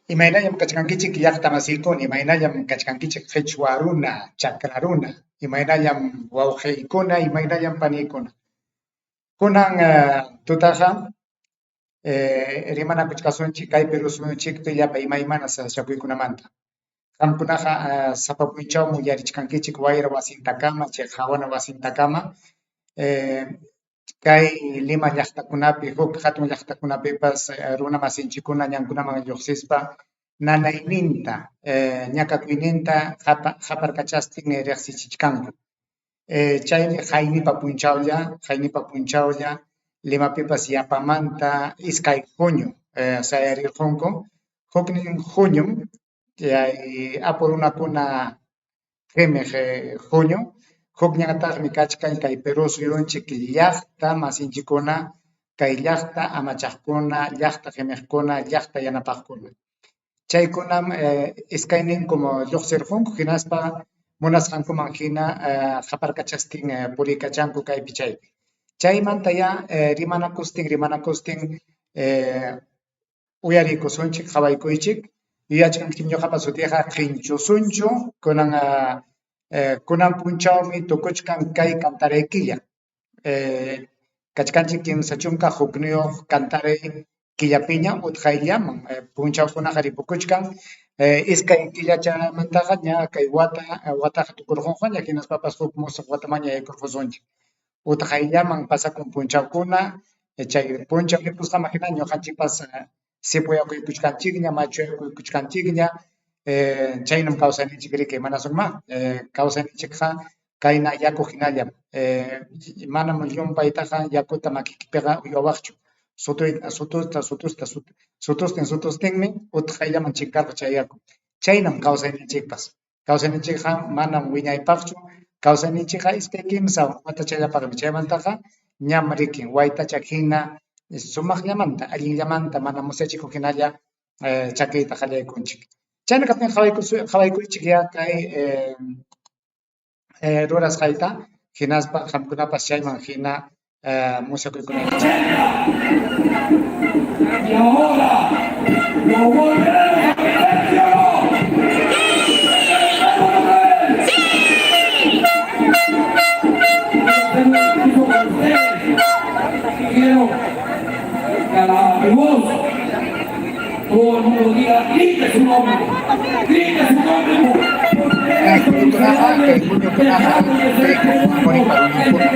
Imaynallam kachkankichik llaqta masiykuna, imaynallam kachkankichik qichwa runa, chakra runa, imaynallam wawqiykuna, imaynallam paniykuna. Kunan tutaqa rimanakuchkasunchik kay Perú suyunchikpi llapa imaymana sasachakuykunamanta. Qamkunaqa sapa punchawmi uyarichkankichik wayra wasintakama, chay qawana wasintakama kay Lima llaqtakunapi, huk hatun llaqtakunapipas runa masinchikkuna ñankunaman lluqsispa nanayninta, ñakakuyninta qaparkachastin riqsichichkanku. Chaymi qaynipa punchawlla, qaynipa punchawlla Limapipas yapamanta iskay huñu sayarirqunku. Huknin huñum chay apu runakuna qimiq huñu, hukñataqmi kachkan kay Perú suyunchik llaqta masinchikkuna, kay llaqta amachaqkuna, llaqta qimiqkuna, llaqta yanapaqkuna. Chaykunam iskayninkum lluqsirqunku hinaspa munasqankuman hina qaparkachastin puriykachanku kaypi chaypi. Chaymantayá rimanakustin rimanakustin uyariykusunchik, qawaykuychik. Yuyachkankichik ñuqapa sutiyqa Qinchusunchu, kunan kunan punchawmi tukuchkan kay kantaray killa. Kachkanchik 31 kantaray killapiña utqayllaman punchawkunaqa ripukuchkan. Iskay killachamantaqa ña kay wata wataqa tukurqunqaña hinaspapas huk musuq watamanña yaykurqusunchik. Utqayllaman pasakun punchawkuna, chay punchaw ripusqaman hina ñuqanchikpas sipuyakuykuchkanchikña, machuyakuykuchkanchikña, chaynam kawsayninchik riki, manasumá kawsayninchikqa kayna yaku hinallam, manam llumpaytaqa yakuta makikipiqa uywawaqchu, sutusta sutusta sutustin sutustinmi utqayllaman chinkarqa chay yaku. Chaynam kawsayninchikpas. Kawsayninchikqa manam wiñaypaqchu, kawsayninchikqa iskay kimsa watachallapaqmi, chaymantaqa ñam riki waytacha hina sumaqllamanta, allinllamanta mana musyachikuq hinalla chakiyta qallaykunchik. Chayna kaptinqa qawaykuychikyá kay rurasqayta hinaspa qamkunapas chayman hina musyakuykunaykichik. Y ahora lo volveremos a meter, ¿sí o no? Quiero hacer un ejercicio con ustedes. Quiero que a la mi voz todo el mundo diga, grite su nombre, grite su nombre. Kay puñukunaqa, kay puñukunaqa kaykum Amoripa runankuna,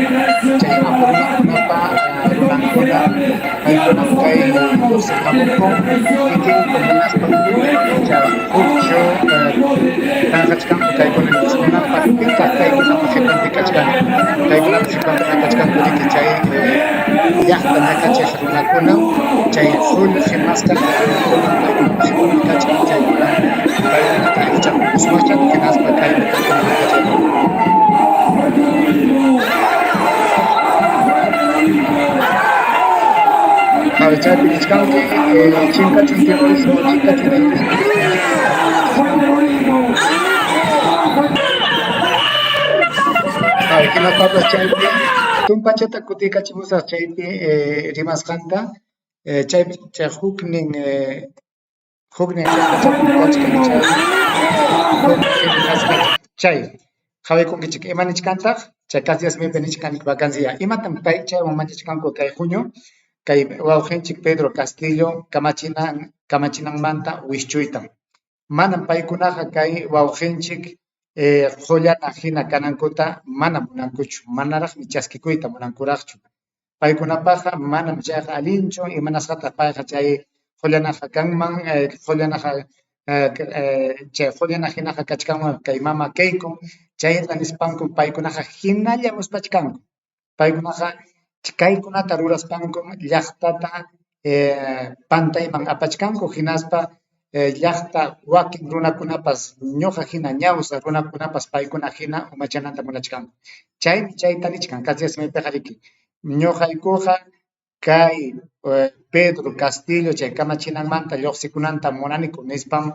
chay Apu runakunapa runankuna, paykunam kay lluqsirqamunku kikinku munaspanku icha hukchu tanqachkanku kaykuna lluqsimunanpaq, pitaq kaykunapa qipanpi kachkan? Kaykunapa qipanpiqa kachkanku riki chay llaqta ñakachiq runakunam, chay qullqi maskaq runakunam paykunapa qipanpi kachkan, chaykunam paykunata allichanku sumaqchanku hinaspa kaypi kaykuna ñakachinku. Chaypi nichkanki chinkachin terrorismo, chinkachin terrorismo Hinaspapas chaypi tumpachata kutiykachimusaq chaypi rimasqanta, chaypi chay huknin huknin kachkan chay chay qawaykunkichik ima nichkantaq chay kastilla simipi nichkan vacancia imatam pay chaywan machachkanku kay huñu kay wawqinchik Pedro Castillo kamachinan kamachinanmanta wischuytam manam paykunaqa kay wawqinchik qullana hina kanankuta manam munankuchu manaraqmi chaskikuyta munankuraqchu paykunapaqqa manam chayqa allinchu imanasqataq payqa chay qullanaqa kanman qullanaqa chay qullana hinaqa kachkanman kay mama Keiko chayta nispankum paykunaqa hinalla muspachkanku paykunaqa kaykunata ruraspankum llaqtata pantayman apachkanku hinaspa llaqta wakin runakunapas ñuqa hina ñawsa runakunapas paykuna hina umachananta munachkanku. Chaymi chayta nichkan kastilla simipiqa riki ñuqaykuqa kay Pedro Castillo chay kamachinanmanta lluqsikunanta munaniku nispam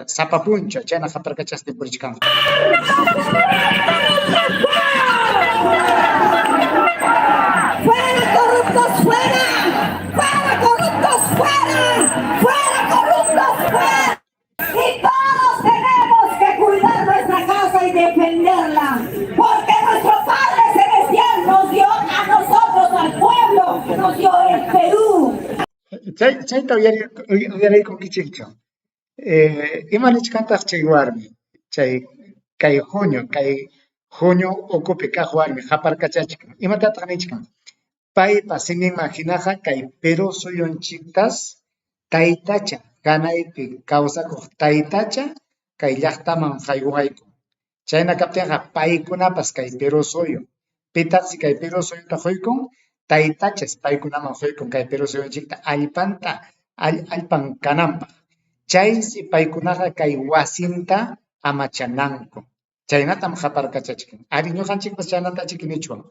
sapa punchaw chayna qaparkachastin purichkanku. ¡Fuera corruptos, fuera! ¡Fuera corruptos, fuera! ¡Fuera corruptos, fuera! Chay chayta uyariykunkichikchu. Ima nichkantaq chay warmi? Chay kay huñu, kay huñu ukupi kaq warmi qaparkachachkan. Imatataq nichkan? Paypa siminman hinaqa kay Perú suyunchiktas taytacha, hanaypi kawsakuq taytacha kay llaqtaman haywaykun. Chayna kaptinqa paykunapas kay Perú suyu. Pitaqsi kay Perú suyuta quykun? Taytachas paykunaman quykun kay Perú suyunchikta allpanta allpan kananpaq. Chaysi paykunaqa kay wasinta amachananku. Chaynatam qaparkachachkan. Ari ñuqanchikpas chaynatachiki nichwan.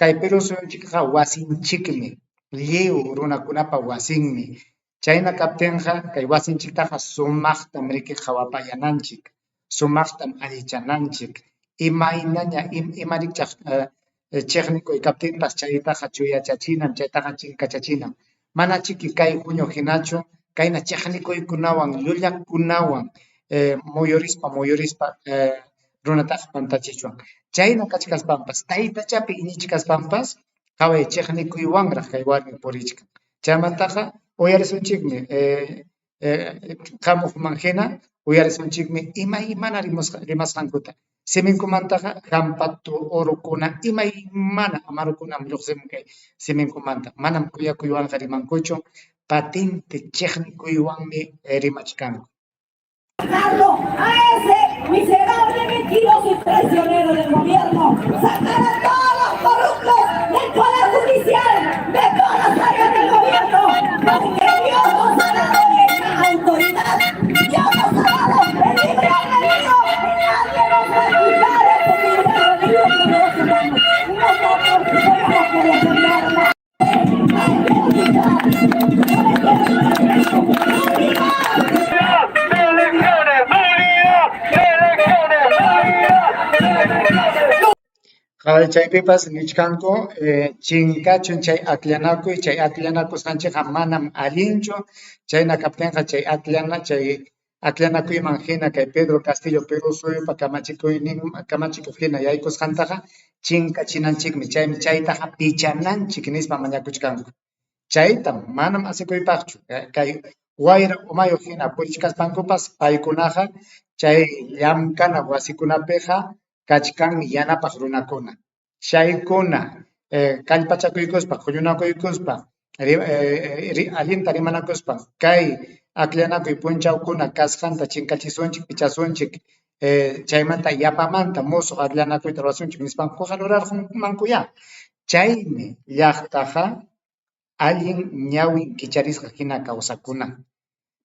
Kay Perú suyunchikqa wasinchikmi, lliw runakunapa wasinmi. Chayna kaptinqa kay wasinchiktaqa sumaqtam riki qawapayananchik, sumaqtam allichananchik, imaynaña ima rikchaq chiqnikuy kaptinpas chaytaqa chuyachachinam, chaytaqa chinkachachinam. Manachiki kay huñu hinachu kayna chiqnikuykunawan, llullakunawan muyurispa muyurispa runataqa pantachichwan. Chayna kachkaspanpas, taytachapi iñichkaspanpas qaway chiqnikuywanraq kay warmi purichkan. Chaymantaqa uyarisunchikmi qamuqman hina uyarisunchikmi imaymana rimasqankuta. Siminkumantaqa hampatu, urukuna, imaymana amarukunam lluqsimun kay siminkumanta. Manam kuyakuywanqa rimankuchu, patente chiqnikuywanmi rimachkanku. A ese miserable, mentiroso y traicionero del gobierno, sacar a todos los corruptos del Poder Judicial, de todas las áreas del gobierno, porque Dios nos ha dado esa autoridad, Dios nos ha dado el libre albedrío y nadie nos va a quitar ese libre albedrío que nosotros tenemos. Nosotros tenemos que defenderla. Qaway chaypipas nichkanku chinkachun chay akllanakuy, chay akllanakusqanchikqa manam allinchu, chayna kaptinqa chay akllana chay akllanakuyman hina kay Pedro Castillo Perú suyupa kamachikuynin kamachikuq hina yaykusqantaqa chinkachinanchikmi, chaymi chaytaqa pichananchik nispa mañakuchkanku. Chaytam manam asikuypaqchu kay wayra umayuq hina purichkaspankupas paykunaqa chay llamkana wasikunapiqa kachkanmi yanapaq runakuna. Chaykuna kallpachakuykuspa, huñunakuykuspa, allinta rimanakuspa kay akllanakuy punchawkuna kasqanta chinkachisunchik, pichasunchik, chaymanta yapamanta musuq akllanakuyta rurasunchik nispankuqa rurarqunmankuyá. Chaymi llaqtaqa allin ñawin kicharisqa hina kawsakuna.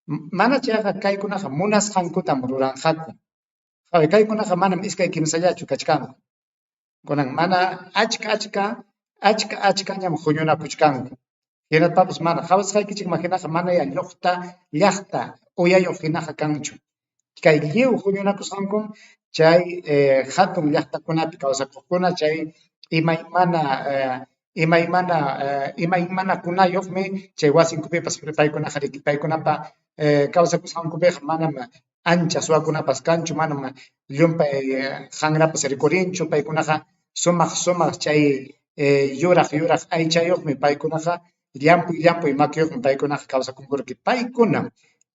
Mana chayqa kaykunaqa munasqankutam ruranqaku. Kaykunaqa manam iskay kimsallachu kachkanku. Kunan mana achka achka achka achkañam huñunakuchkanku. Hinaspapas mana qawasqaykichikman hinaqa manayá lluqta llaqta uyayuq hinaqa kanchu. Kay lliw huñunakusqankum chay hatun llaqtakunapi kawsakuqkuna chay imaymana imaymana imaymanakunayuqmi chay wasinkupipas paykunaqa riki paykunapa kawsakusqankupiqa manam ancha suwakunapas kanchu, manam llumpay qanrapas rikurinchu, paykunaqa sumaq sumaq chay yuraq yuraq aychayuqmi paykunaqa llampuy llampuy makiyuqmi paykunaqa kawsakunku riki. Paykunam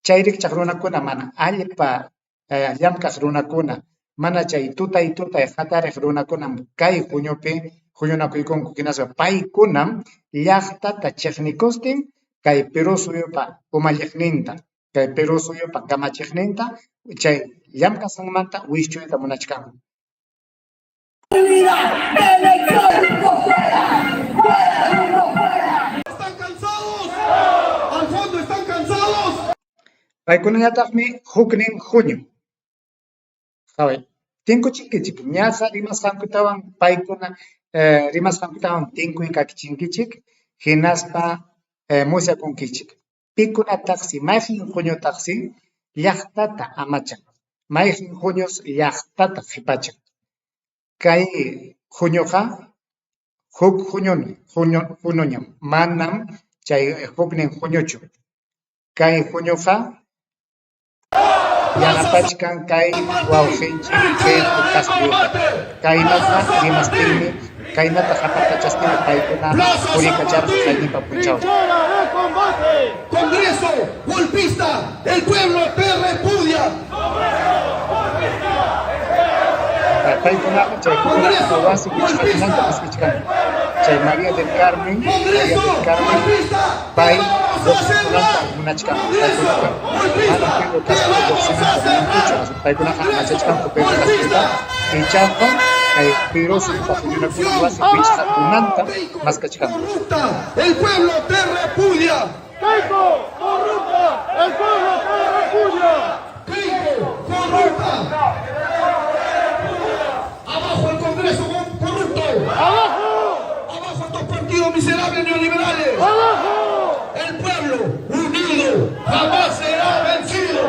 chay rikchaq runakuna mana allpa llamkaq runakuna, mana chay tutay tutay hatariq runakunam kay huñupi huñunakuykunku hinaspa paykunam llaqtata chiqnikustin kay Perú suyupa umalliqninta, kay Perú suyupa kamachiqninta chay llamkasqanmanta wischuyta munachkanku. ¿Están cansados? ¿Al fondo están cansados? Paykunañataqmi huknin huñu. Qaway, tinkuchinkichik, ñaqa rimasqankutawan paykuna rimasqankutawan tinkuykachinkichik hinaspa musyakunkichik. Pikunataqsi, mayqin huñutaqsi llaqtata amachan, mayqin huñus llaqtata qhipachan. Kay huñuqa huk huñuñam, manam chay huknin huñuchu. Kay huñuqa yanapachkan kay wawqinchik Pedro Castillota. Kaynata rimastinmi, kaynata qaparkachastinmi paykuna purikacharqa kayninpa punchawta. combate! Congreso golpista, el pueblo te repudia. Paykunaqa chay huñunakuna wasi wichqakunanta maskachkanku. Chay María del Carmen, María del Carmen, pay lluqsimunanta munachkanku. Paykunaqa manam Pedro Castillo lluqsimunanta munankuchu, paykunaqa amachachkanku Pedro Castillota, ichaqa kay Perú suyupa huñunakuna wasi wichqakunanta maskachkanku. Corrupta, el pueblo te repudia. Keiko, corrupta, el pueblo te repudia. Keiko, corrupta. Abajo el Congreso corrupto. ¡Abajo! Abajo estos partidos miserables neoliberales. ¡Abajo! El pueblo unido jamás será vencido.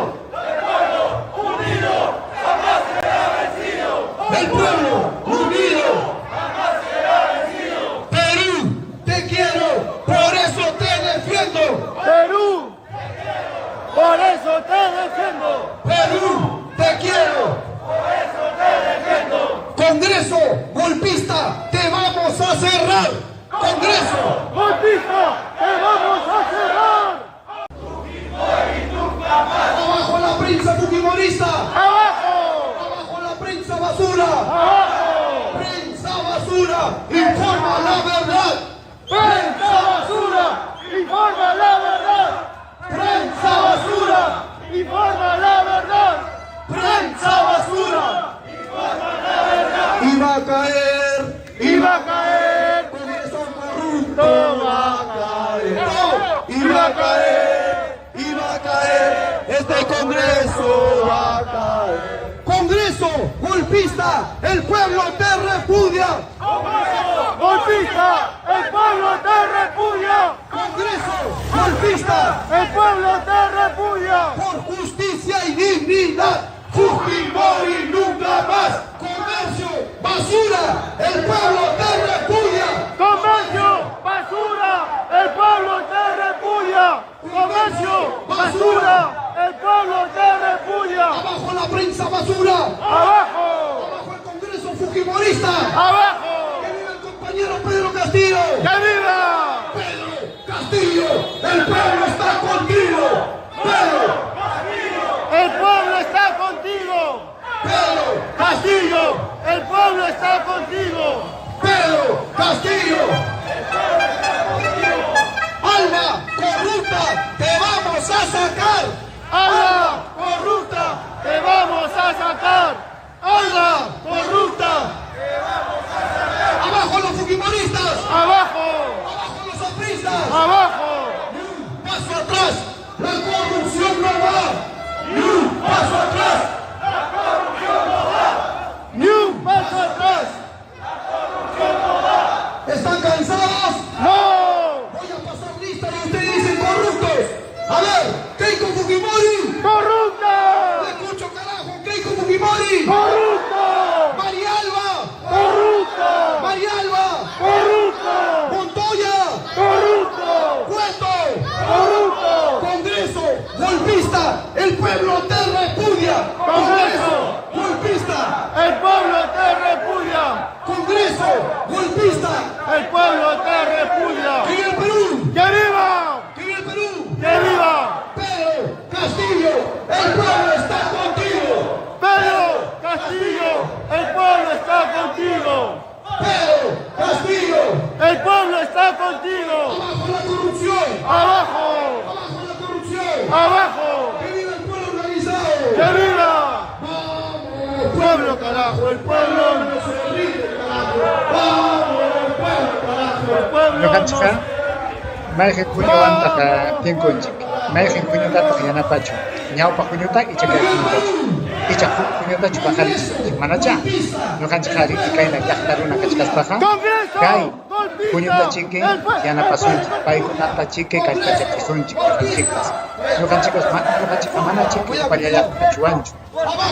El pueblo unido jamás será vencido. Perú, te quiero, por eso te defiendo. Perú, por eso te defiendo. Perú, te quiero. Por eso te defiendo. Congreso golpista, te vamos a cerrar. Congreso. Golpista, te vamos a cerrar. Abajo la prensa fujimorista. ¡Abajo! Abajo la prensa basura. ¡Abajo! Prensa basura, informa la verdad. ¡Prensa basura! ¡Informa la verdad! Prensa basura, ¡Informa la verdad! prensa basura. Iba a caer, ¡Iba a caer! Congreso corrupto va a caer. No, iba a caer, iba a caer. Este Congreso va a caer. Congreso golpista, el pueblo te repudia. ¡Golpista! ¡El pueblo te repudia! Congreso golpista, ¡El pueblo te repudia! por justicia y dignidad. Fujimori nunca más. Comercio, basura, el pueblo te repudia. ¡Comercio! ¡Basura! ¡El pueblo te repudia! ¡Comercio! ¡Basura! ¡El pueblo te repudia! Abajo la prensa basura. ¡Abajo! Abajo el Congreso Fujimorista. ¡Abajo! ¡Que viva el compañero Pedro Castillo! ¡Que viva! ¡Pedro Castillo! ¡El pueblo está contigo! ¡Pedro! ¡El pueblo está contigo! ¡Pedro! ¡Castillo! ¡El pueblo está contigo! ¡Pedro Castillo! ¡Alma corrupta! ¡Te vamos a sacar! ¡Alba corrupta! ¡Te vamos a sacar! ¡Alba corrupta! ¡Abajo los fujimoristas! ¡Abajo! ¡Abajo los apristas! ¡Abajo! ¡Ni un paso atrás! ¡La corrupción no va! ¡Ni un paso atrás! ¡Ni un paso atrás! ¿Están cansados? ¡No! Voy a pasar lista y ustedes dicen corruptos. A ver, Keiko Fujimori. ¡Corrupta! ¡Te escucho, carajo! Keiko Fujimori. ¡Corrupto! María Alba. ¡Corrupto! María Alba. ¡Corrupto! Montoya. ¡Corrupto! Cueto. ¡Corrupto! Congreso. Golpista. El pueblo te repudia. Congreso. Golpista. ¡El pueblo te repudia! Congreso. Golpista. ¡El pueblo te repudia! ¡Que viva el Perú! ¡Que viva! ¡Que viva el Perú! ¡Que viva! Pedro Castillo. El pueblo está contigo. ¡Pedro Castillo! ¡El pueblo está contigo! Pedro Castillo. ¡El pueblo está contigo! ¡Abajo la corrupción! ¡Abajo! ¡Abajo la corrupción! ¡Abajo! ¡Que viva el pueblo organizado! ¡Que viva! ¡Vamos, ¡Pueblo carajo! ¡El pueblo no se rinde, carajo! ¡Vamos, pueblo, carajo! ¡El pueblo Ñuqanchikqa mayqin huñuwantaq tinkunchik, mayqin huñutataq yanapachun, ñawpaq huñuta icha kay huñutachu, icha huk huñutachu paqarichisunchik, manachá. Ñuqanchikqa riki kayna llaqta runa kachkaspaqa kay huñuta chiki yanapasunchik, paykunata chiki kallpachachisunchik ñuqanchikpas. Ñuqanchikpas ñuqanchikqa mana chiki upallallaqa kachuwanchu.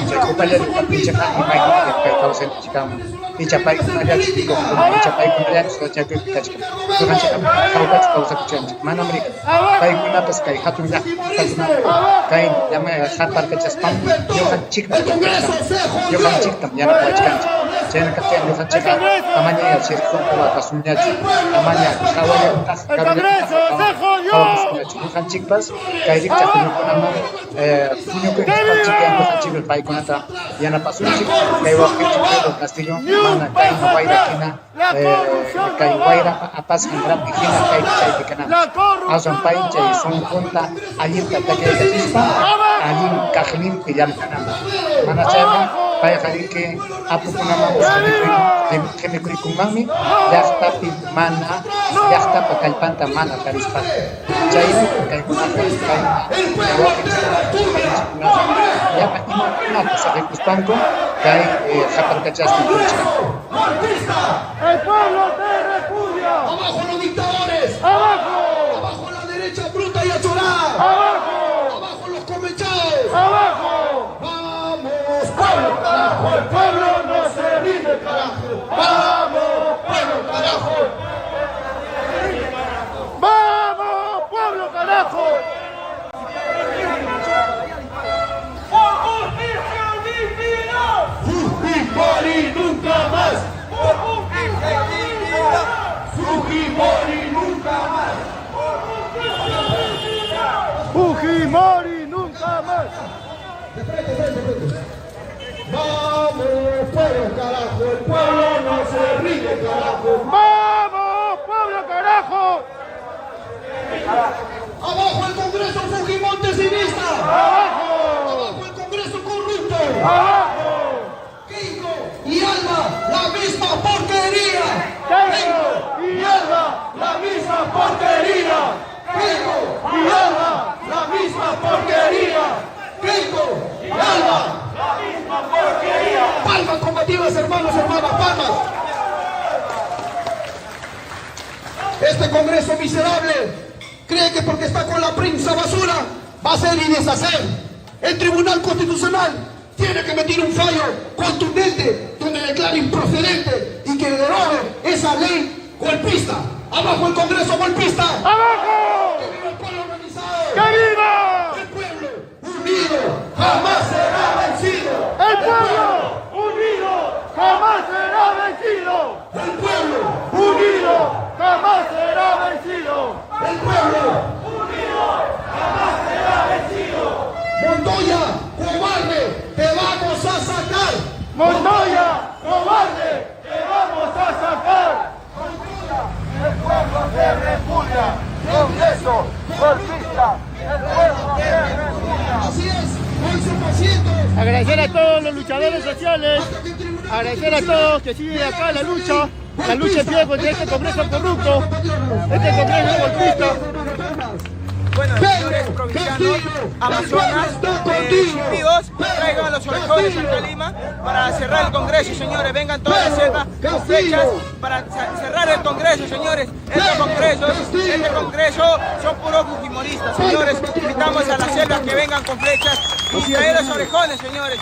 Chay upallalla kaptinchikqa imaynataq kay kawsayninchik kanman, icha paykunallachu mikuqkuna, icha paykunallachu sasachakuypi kachkan. Ñuqanchikqa hawkachu kawsakuchkanchik, manam riki. Paykunapas kay hatun llaqtakunapi kay qaparkachaspanku ñuqanchiktam llank'achkanku, ñuqanchiktam yanapawachkanchik. Chayna kaptin ñuqanchikqa amaña sirkunkuqa kasunñachu, amaña hawallataq karullatataq ñuqanchikpas kay rikchaq huñukunaman huñukuykuspanchik ñuqanchikpas paykunata yanapasunchik. Kay wawqinchik Pedro Castillo mana kayna wayra hina kay wayrapa apasqan raphi hina kaypi chaypi kananpaq. Aswan pay chay sunqunta allinta takyaykachispa allin kaqninpi llamk'ananpaq. Mana chayqa payqa riki apukunamanpas qimikuykunmanmi llaqtapi mana llaqtapa kallpanta mana tarispaqa. Chayrayku kaykunaqa kayna wawqinchikkunaqa llapa imakunata saqikuspanku kay qaparkachastin purichkanku. ¡El pueblo te repudia! ¡Abajo los dictadores! ¡Abajo! ¡Abajo la derecha bruta y achorada! ¡Abajo! ¡Abajo los comechados! ¡Abajo! ¡Vamos, pueblo, carajo! ¡El pueblo no se rinde, carajo! ¡Vamos, pueblo, carajo! ¡Vamos, pueblo, carajo! ¡Por justicia y dignidad! ¡Fujimori nunca más! ¡Por justicia y dignidad! ¡Fujimori nunca más! ¡Fujimori nunca más! De frente, frente, frente. ¡Vamos, pueblo, carajo! ¡El pueblo no se rinde, carajo! ¡Vamos, pueblo, carajo! ¡Abajo el Congreso Fujimontesivista! ¡Abajo! ¡Abajo el Congreso corrupto! ¡Abajo! Keiko y Alba, la misma porquería. ¡Keiko y Alba, la misma porquería! Keiko ¡Y Alba, la misma porquería! Keiko y Alba. ¡La misma porquería! Palmas combativas, hermanos, hermanas, palmas. Este Congreso miserable cree que porque está con la prensa basura va a hacer y deshacer. El Tribunal Constitucional tiene que emitir un fallo contundente donde declare improcedente y que derogue esa ley golpista. ¡Abajo el Congreso golpista! ¡Abajo! ¡Que viva el pueblo organizado! ¡Que viva! El pueblo unido jamás será vencido. ¡El pueblo unido jamás será vencido! El pueblo, ¡Unido jamás será vencido! el pueblo. ¡Unido jamás será vencido! Montoya, cobarde, te vamos a sacar. ¡Montoya, cobarde, te vamos a sacar! El pueblo te repudia, Congreso, golpista, el pueblo te repudia. Así es, hoy somos cientos. Agradecer a todos los luchadores sociales, Hasta que el Tribunal agradecer a todos que siguen acá la lucha, la lucha en pie contra este Congreso corrupto, este Congreso golpista. Bueno, Pedro señores provincianos, Castillo, Amazonas, el pueblo está contigo. Chipíos, Pedro traigan a los orejones Castillo. acá a Lima para cerrar el Congreso, señores. Vengan toda la Pedro selva con Castillo. flechas para cerrar el Congreso, señores. Este Pedro Congreso, Castillo. este Congreso son puros fujimoristas, señores. Invitamos a la selva que vengan con flechas y traer los orejones, señores.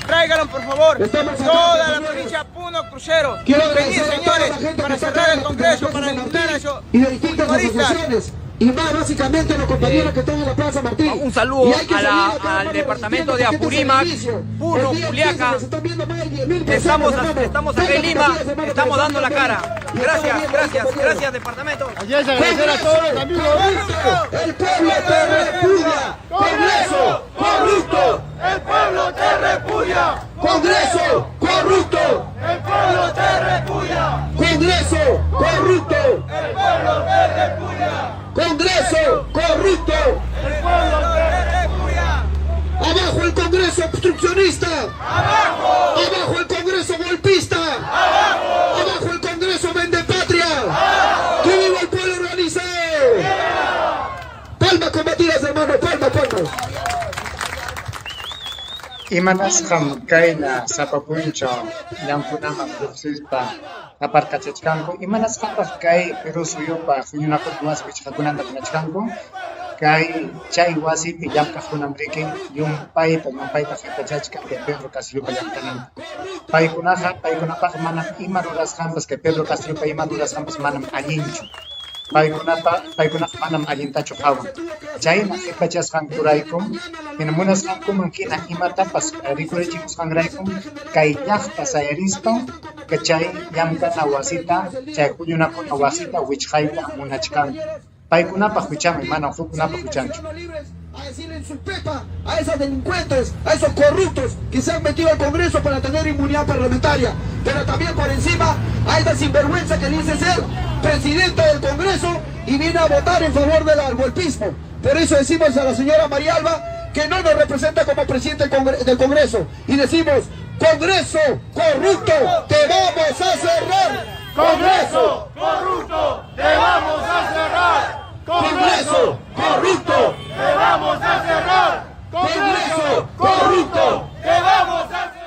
Tráiganlo, por favor. Estamos acá, Toda la compañeros. provincia Puno Crucero. Quiero Venid, agradecer a toda la señores, gente que para está cerrar acá el en la Congreso, Plaza para San eliminar a Martín esos y de distintas fujimoristas. asociaciones. Y más básicamente los compañeros que están en la Plaza Martín. Un saludo Y hay que a la- seguir acá, al hermano, departamento resistiendo de porque este es el Apurímac, inicio. Puno, El día Juliaca. 15 nos están viendo más de 10.000 personas, Estamos, hermano. estamos acá en Vengan, Lima, compañeros, hermano, estamos que dando la están cara. viendo. Y estamos Gracias, viendo, gracias, compañeros. gracias departamento. Así es, agradecer a todos los amigos. Corrupto, El pueblo te repudia. Congreso corrupto. ¡El pueblo te repudia! Congreso corrupto. ¡El pueblo te repudia! Congreso corrupto. ¡El pueblo te repudia! Congreso corrupto. ¡El pueblo te repudia! Abajo el Congreso obstruccionista. ¡Abajo! Abajo el Congreso golpista. ¡Abajo! Abajo el Congreso vende patria. ¡Que viva el pueblo organizado! Palmas combatidas, hermano, palmas, palmas. Imanasqam kayna sapa punchaw llampunaman lluqsispa qaparkachachkanku, imanasqataq kay Perú suyupa huñunakuy wasi wichqakunanta munachkanku, kay chay wasipi llamk'aqkunam riki llumpayta llumpayta qipachachkan kay Pedro Castillopa llamk'ananta. Paykunaqa paykunapaq manam ima rurasqanpas kay Pedro Castillopa ima rurasqanpas manam allinchu. Paykunapa paykunaqa manam allintachu qawan. Chayna qipachasqankuraykum, hina munasqankuman hina imatapas rikurichikusqanraykum kay llaqta sayarispa chay llamkana wasita, chay huñunakuna wasita wichqayta munachkanku. Paykunapa huchanmi, manam hukkunapa huchanchu. A decirle en su pepa a esos delincuentes, a esos corruptos que se han metido al Congreso para tener inmunidad parlamentaria, pero también por encima a esta sinvergüenza que dice ser presidenta del Congreso y viene a votar en favor del golpismo. Por eso decimos a la señora María Alba que no nos representa como presidente del Congreso. Y decimos, Congreso corrupto, te vamos a cerrar. Congreso corrupto, te vamos a cerrar. Congreso corrupto, te vamos a cerrar. Congreso corrupto, te vamos a cerrar.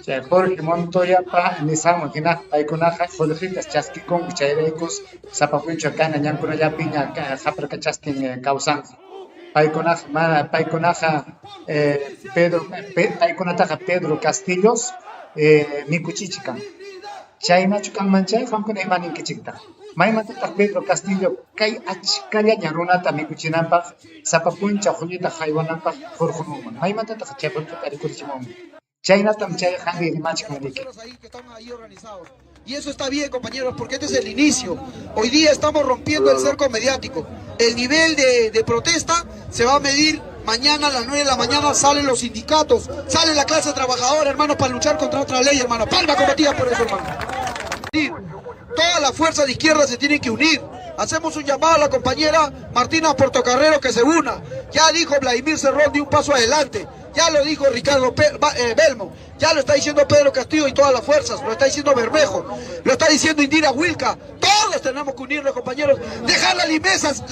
Chay Jorge Montoyapa nisqanman hina paykunaqa qullqitas chaskikunku, chayraykus sapa punchaw kana ñankunallapiña qaparkachastin kawsanku. Paykunaqa mana paykunaqa Pedro paykunataqa Pedro Castillos mikuchichkan. Chaynachu kanman chay? Qamkuna ima ninkichiktaq? Maymantataq Pedro Castillo kay achkallaña runata mikuchinanpaq sapa punchaw qullqita haywananpaq hurqumunman? Maymantataq chay qullqita rikurichimunman? Chaynatam chay qari rimachkan riki. Y eso está bien, compañeros, porque este es el inicio. Hoy día estamos rompiendo el cerco mediático. El nivel de protesta se va a medir mañana a las 9 de la mañana. Salen los sindicatos, sale la clase trabajadora, hermano, para luchar contra otra ley, hermano. Palma combatida por eso, hermano. Todas las fuerzas de izquierda se tienen que unir. Hacemos un llamado a la compañera Martina Portocarrero que se una. Ya dijo Vladimir Cerrón de un paso adelante. Ya lo dijo Ricardo Belmo, ya lo está diciendo Pedro Castillo y todas las fuerzas, lo está diciendo Bermejo, lo está diciendo Indira Huilca. Todos tenemos que unirnos, compañeros, dejar las limesas,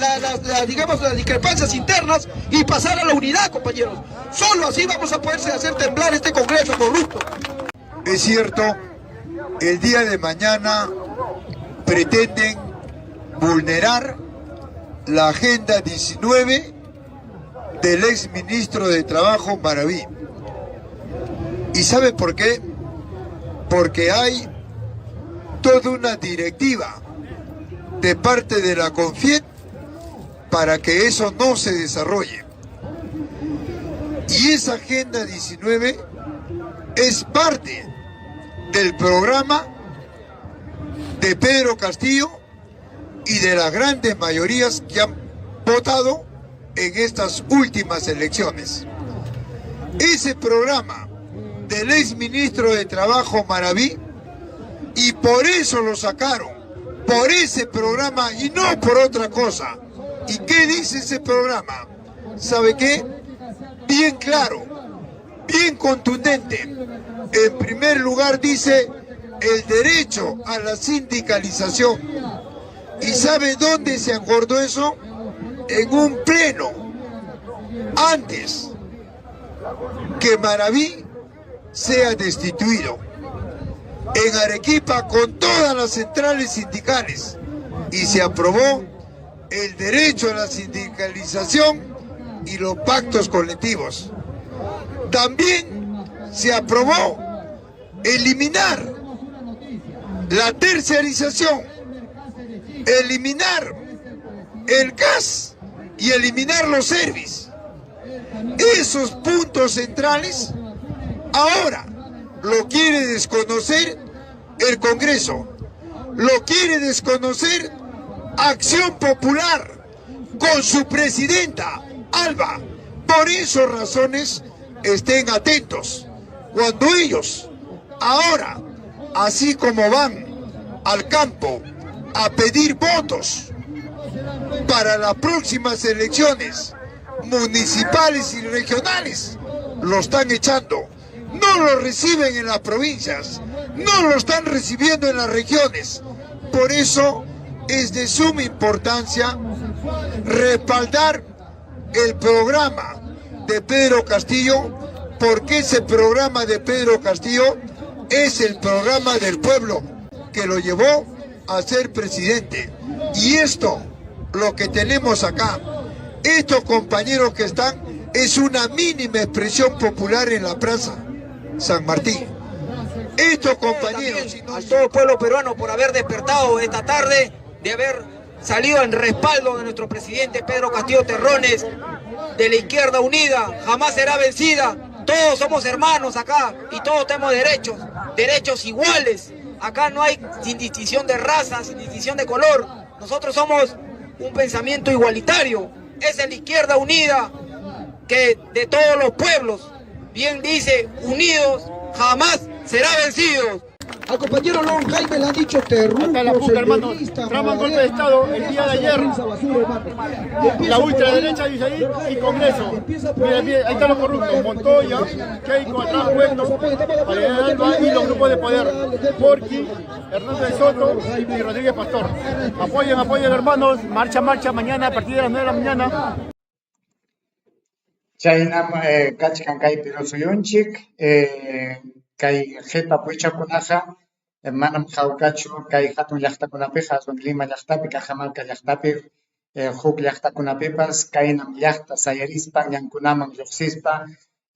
digamos, las discrepancias internas y pasar a la unidad, compañeros. Solo así vamos a poderse hacer temblar este Congreso corrupto. Es cierto, el día de mañana pretenden vulnerar la Agenda 19 del exministro de Trabajo Maraví. ¿Y sabe por qué? Porque hay toda una directiva de parte de la CONFIET para que eso no se desarrolle. Y esa Agenda 19 es parte del programa de Pedro Castillo y de las grandes mayorías que han votado en estas últimas elecciones. Ese programa del exministro de Trabajo Maraví, y por eso lo sacaron, por ese programa y no por otra cosa. ¿Y qué dice ese programa? ¿Sabe qué? Bien claro, bien contundente. En primer lugar dice el derecho a la sindicalización. ¿Y sabe dónde se acordó eso? En un pleno, antes que Maraví sea destituido, en Arequipa con todas las centrales sindicales, y se aprobó el derecho a la sindicalización y los pactos colectivos. También se aprobó eliminar la terciarización, eliminar el gas y eliminar los servicios. Esos puntos centrales ahora lo quiere desconocer el Congreso, lo quiere desconocer Acción Popular con su presidenta Alba. Por esas razones estén atentos cuando ellos ahora, así como van al campo a pedir votos para las próximas elecciones municipales y regionales, lo están echando. No lo reciben en las provincias, no lo están recibiendo en las regiones. Por eso es de suma importancia respaldar el programa de Pedro Castillo, porque ese programa de Pedro Castillo es el programa del pueblo que lo llevó a ser presidente. Y esto, lo que tenemos acá, estos compañeros que están, es una mínima expresión popular en la Plaza San Martín. Estos compañeros... Al todo el pueblo peruano por haber despertado esta tarde, de haber salido en respaldo de nuestro presidente Pedro Castillo Terrones, de la Izquierda Unida, jamás será vencida. Todos somos hermanos acá y todos tenemos derechos, derechos iguales. Acá no hay sin distinción de raza, sin distinción de color. Nosotros somos un pensamiento igualitario. Es la Izquierda Unida que de todos los pueblos, bien dice, unidos jamás será vencidos. Al compañero Lon Jaime le han dicho terruco, Acá la puta, hermano. senderista, Traman golpe de Estado el día de ayer. prensa basura, hermano. Y empieza La por ultraderecha ahí, dice ahí y Congreso. Empieza por Mira, ahí. mira, ahí están los corruptos. Montoya, Keiko atrás, Cueto, Alejandro y los grupos de poder. Porqui, Hernández de Soto y Rodríguez Pastor. Apoyen, apoyen, hermanos. Marcha, marcha mañana a partir de las 9 de la mañana. Chaynam kachkan kay Perú suyunchik, kay qipa puychakunaqa manam hawkachu kay hatun llaqtakunapiqa, aswan Lima llaqtapi, Cajamarca llaqtapi, huk llaqtakunapipas kaynam llaqta sayarispa, ñankunaman lluqsispa,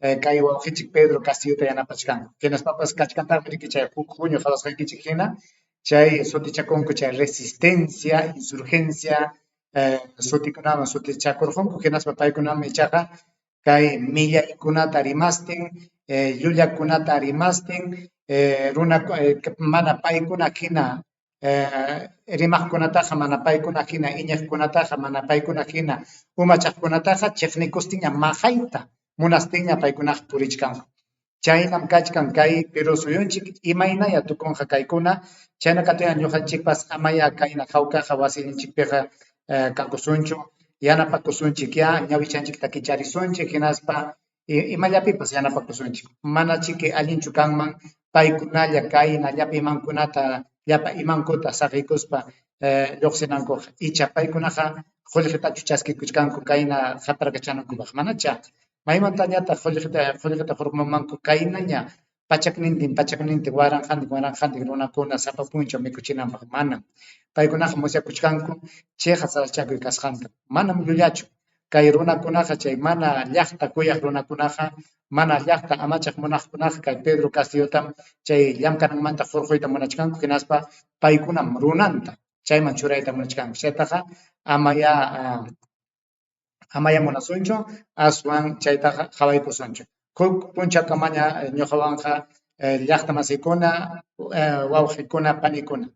kay wawqichik Pedro Castillota yanapachkanku. Hinaspapas kachkantaqmi riki chay huk huñu qhawasqaykichik hina, chay sutichakunku chay resistencia, insurgencia, sutikunawan sutichakurqunku, hinaspa paykunam ichaqa kay millaykunata rimastin, llullakunata rimastin, runa mana paykuna hina rimaqkunataqa, mana paykuna hina iñiqkunataqa, mana paykuna hina umachaqkunataqa chiqnikustiña maqayta munastinña paykunaqa purichkanku. Chaynam kachkan kay Perú suyunchik, imaynaya tukunqa kaykuna, chayna kaptinqa ñuqanchikpas amaya kayna hawkaqa wasinchikpiqa kakusunchu, yanapakusunchikyá, ñawichanchikta kicharisunchik, hinaspa imallapipas yanapakusunchik. Mana chiki allinchu kanman paykunalla kayna llapa imankunata, llapa imankuta saqiykuspa lluqsinankuqa. Icha paykunaqa qullqitachu chaskikuchkanku kayna qaparkachanankupaq, manacha. Maymantañataq qullqita hurqumunmanku kaynaña pachaknintin, pachaknintin, waranqantin, waranqantin runakuna sapa punchaw mikuchinanpaq, manam. Paykunaqa musyakuchkanku chiqa sasachakuy kasqanta. Manam llullachu. Kay runakunaqa chay mana llaqta kuyaq runakunaqa, mana llaqta amachaq munaqkunaqa kay Pedro Castillotam chay llamkananmanta hurquyta munachkanku, hinaspa paykunam runanta chayman churayta munachkanku. Chaytaqa amaya munasunchu, aswan chaytaqa qhawaykusunchu. Huk punchawkamaña ñuqawanqa llaqta masikuna, wawqikuna, panikuna.